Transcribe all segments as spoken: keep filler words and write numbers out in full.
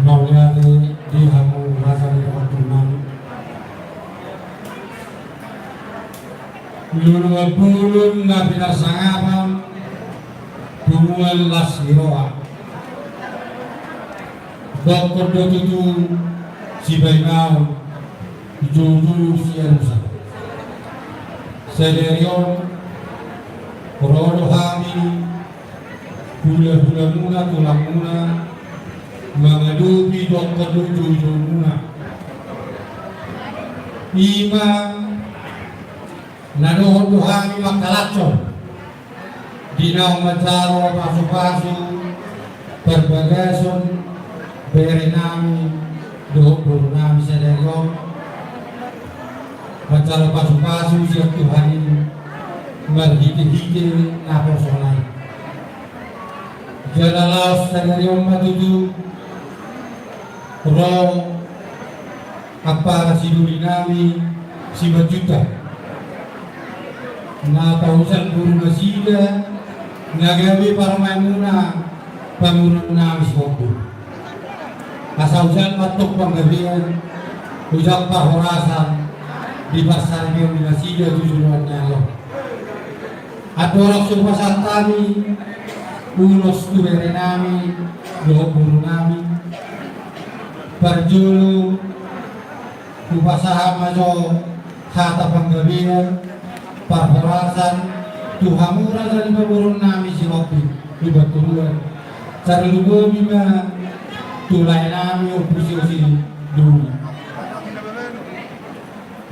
Mauliate di hamu raja ni partunan. Luluan bulung na pinarsangapan, punguan las ni roha. Dokkon do tutu sibaenon, joujou sialusan. Sadari on ro do hami hulahulamuna, tulangmuna, mangadopi dokkon do joujoumuna. I ma na dohot do hami mangkalashon di naung manjalo pasupasu parbagason berenami dohot borunami sadari on, manjalo pasupasu sian Tuhan i marhitehite naposona i. Jala laos sadari on ma tutu ro ampara sidolinami Simanjuntak na pahusan boru nasida na gabe parumaenmuna pamoruonnami Sihombing. Asa udan ma antong panggabean, udan parhorasan di parsaripeon ni nasida tu joloan ni ari on. Andorang so hupasahat hami ulos tu berenami dohot borunami, parjolo hupasahat ma jo hata panggabean parhorasan tu hamu raja ni pamoruonnami Sihombing, Lumban Toruan. Tarlumobi ma tu laenami Ompu Siosi Doli.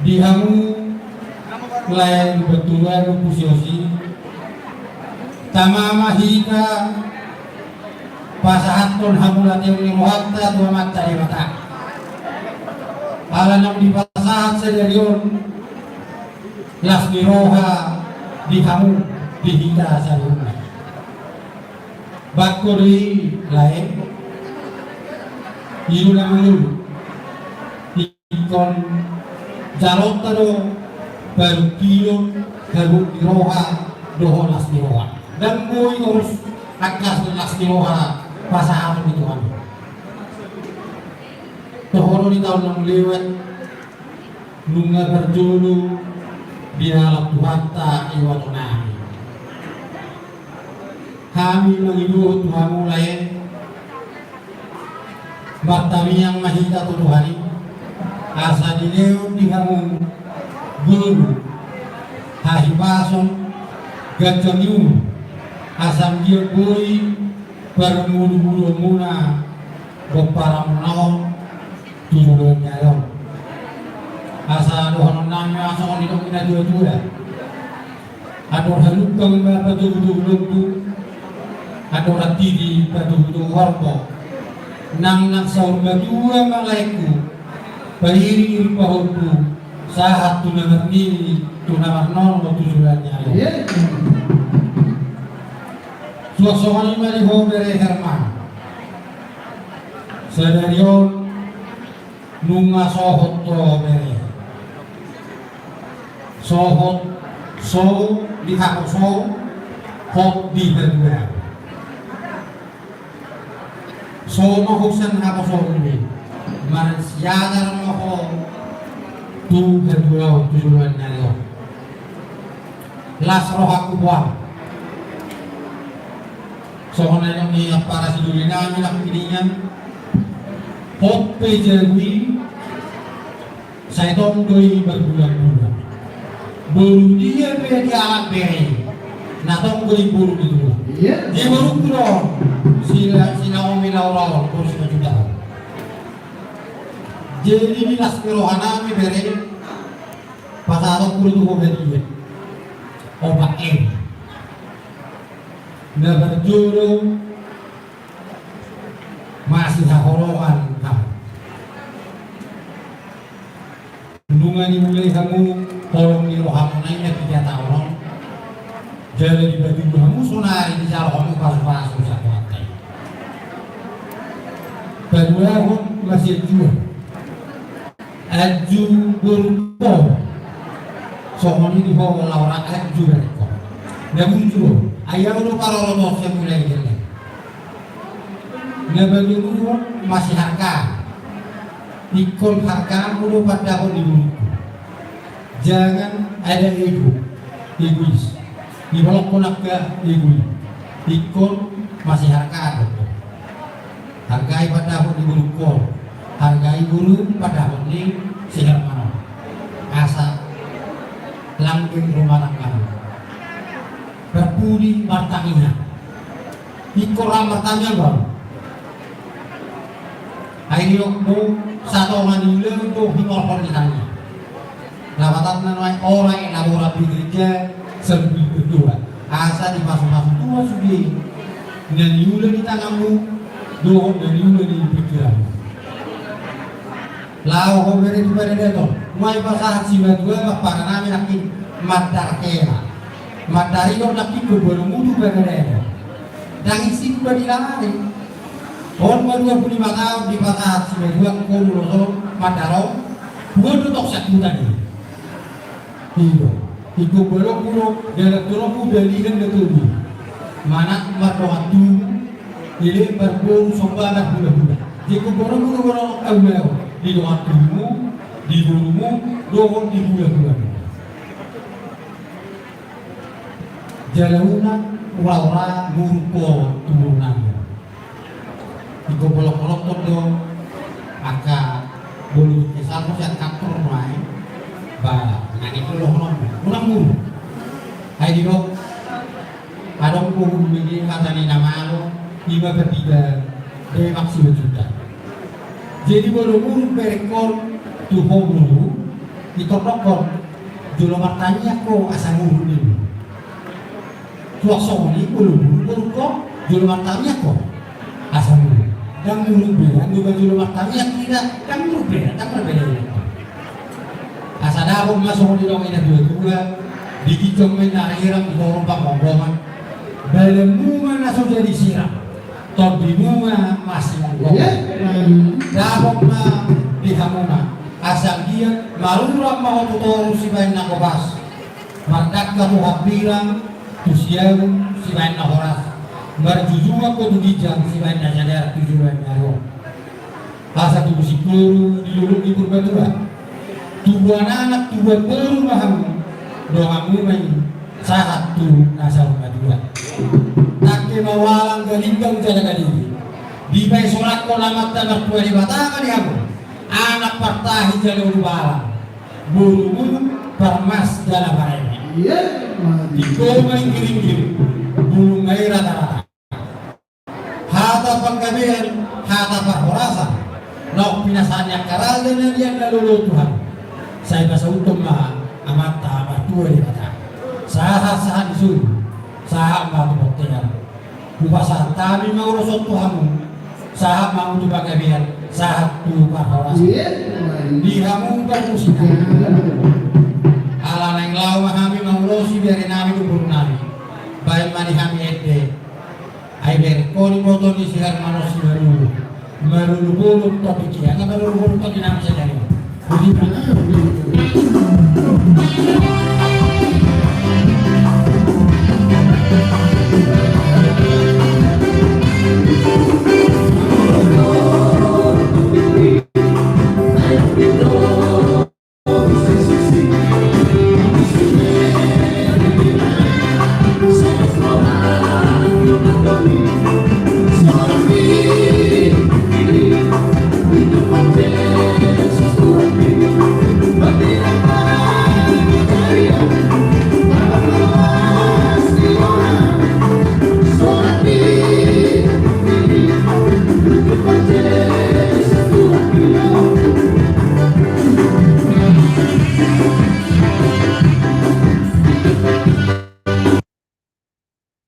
Di hamu lae Lumban Toruan, Ompu Siosi, tama ma hita pasahathon hamauliateon ni rohanta tu Amanta Debata. Ala naung dipasahat sadari on las ni roha di hamu, di hita saluhutna. Bangko do i lae, i do na mangolu. Ingkon jalonta do parungkilon habot ni roha dohot las ni roha. Ndang boi torus angka las ni roha pasahaton ni Tuhan. Toho do di taon naung lewat, nunga parjolo dialap Tuhanta iwato nami. Hami mangido tu hamu lae, martangiang ma hita tu Tuhan i, asa dilehon di hamu gogo, hahipason, ganjang ni umur, asa anggiat boi parmudumuduonmuna pomparanmuna on tu joloan ni ari on. Asa dohonon nami ma songon nidok ni natuatua: Andor halumpang ma patogutogu lombu, andor titi patogutogu horbo. Nangnang saur matua ma laengku, pairingiring pahompu, sahat tu na marnini, tu na marnono, tu joloan ni ari on. Suang songon i ma di ho bere Herman. Sadari on nunga sohot ho bere. Sohot, so di haposo, hot di haduan. So ma ho sian haposo i, marsiajar ma ho tu haduan, tu joloan ni ari on. Las rohangku boan. Songon na nidok ni ampara sidoli nami nangkiningan, hot pe jabu i, sai tong do i margulanggulang. Boru dia pe dialap bere i, na tong do i boru ni tulang. Iya. Di borungku do on, si La-, si Naomi Laura on, boru Simanjuntak on. Jadi di las ni roha nami bere, pasahatonku do tu ho hadiah. Opat M. Na parjolo, masihaholongan hamu. Nunga niulai hamu holong ni rohamuna i na piga taon on. Jala dipajual hamu saonari, dijalo hamu pasupasu sian Tuhanta i. Paduahon masianjuan. Anju boru ho. Songon i di ho Laura, anju bere ho. Na bujur. Ai au do parorot on sian mulai gelleng. Na patoluhon masiharga. Ingkon hargamu do pandapot ni borungku. Jangan ada ego, egois. Dibolongkon angka ego i. Ingkon masiharga do. Hargai pandapot ni borungkon. Hargai boru pandapot ni si Herman on. Asa langgeng rumah tangga. Parpudi martangiang. Ingkon ra martangiang do. Ai didok do, satonga ni ulaon do hingolhon ni tangiang. Lapatanna nuaeng, ora et labora, bekerja sambil berdoa. Asa dipasupasu Tuhan sude na niula ni tanganmu dohot na niula ni pikiranmu. Laho ho bere tu paradaton, nuaeng pasahat simatua ma ampara nami nangkin mandar hela. Mandar i do nangkin do boanonmu tu paradaton. Ndang isip do dilari. On ma dua pulu lima taon dipasahat simatua, ho do ulos on mandar on, buat do tong sian huta i. I do. Ingkon boanonmu do, dalan tolongmu balihan na togu. Manat mardongan tubu, elek marboru, somba marhulahula. Jadi ingkon boanonmu do, boanon au, di dongan tubumu, di borumu, dohot di hulahulamu. Jala unang ura-ura muruk ho tu boru nami. Ingkon bolongbolongkon do angka boru kesalmu sian kantor nuaeng. Ba, nangkin do dohononmu, unang muruk. Ai didok, adong boru mege hata ni na malo, i ma pardita Demak Simanjuntak. Jadi molo muruk berengkon tu ho boru, ingkon dokkon, jolo martangiang ho asa muruk ninna. Suang songon i molo muruk borungkon, jolo martangiang ho asa muruk. Ndang muruk berat, nunga jolo martangiang, tidak, ndang muruk berat, ndang marbeda. Dapot ma songon didok ni na tuatua, di ginjang ma inna hirang, di toru panggonggongan. Badanmu ma na so jadi sirang, tondimu ma masimonggong. Dapot ma di hamuna asa anggiat marurat ma ho tu toru sibaen na kopas, mardangka tu hambirang, tu siamun sibaen na horas, marjujungan ho tu ginjang sibaen na sadar tu joloan ni ari on. Asa tubu singkoru di dolok ni Purbatua, tubuan anak tubuan boru ma hamu, donganmu ma i sahat tu na saur matua. Tangke ma ualang, galinggang jala gadigi, dipaisurakkon Amanta Martua Debata ma di hamu anak partahi jala ulubalang, borumu parmas jala pareme. Tingko ma inggir-inggir, bulung ma i rata-rata. Hata panggabean, hata parhorasan, naung pinasahat ni angka raja na nian na lolo Tuhan, sai pasauthon ma Amanta Martua Debata. Sahat-sahat ni solu, sahat ma tu bontean. Hupasahat hami ma ulos on tu hamu, sahat ma hamu tu panggabean, sahat tu parhorasan. Di hamu parmusik nami, ala naeng laho ma hami mangulosi bere nami dohot boru nami, baen ma di hami ende. Ai berengkon iboto ni si Hermanos Simarulu, marulu bolon tondi, anga marulu bolon tondi nami sadari.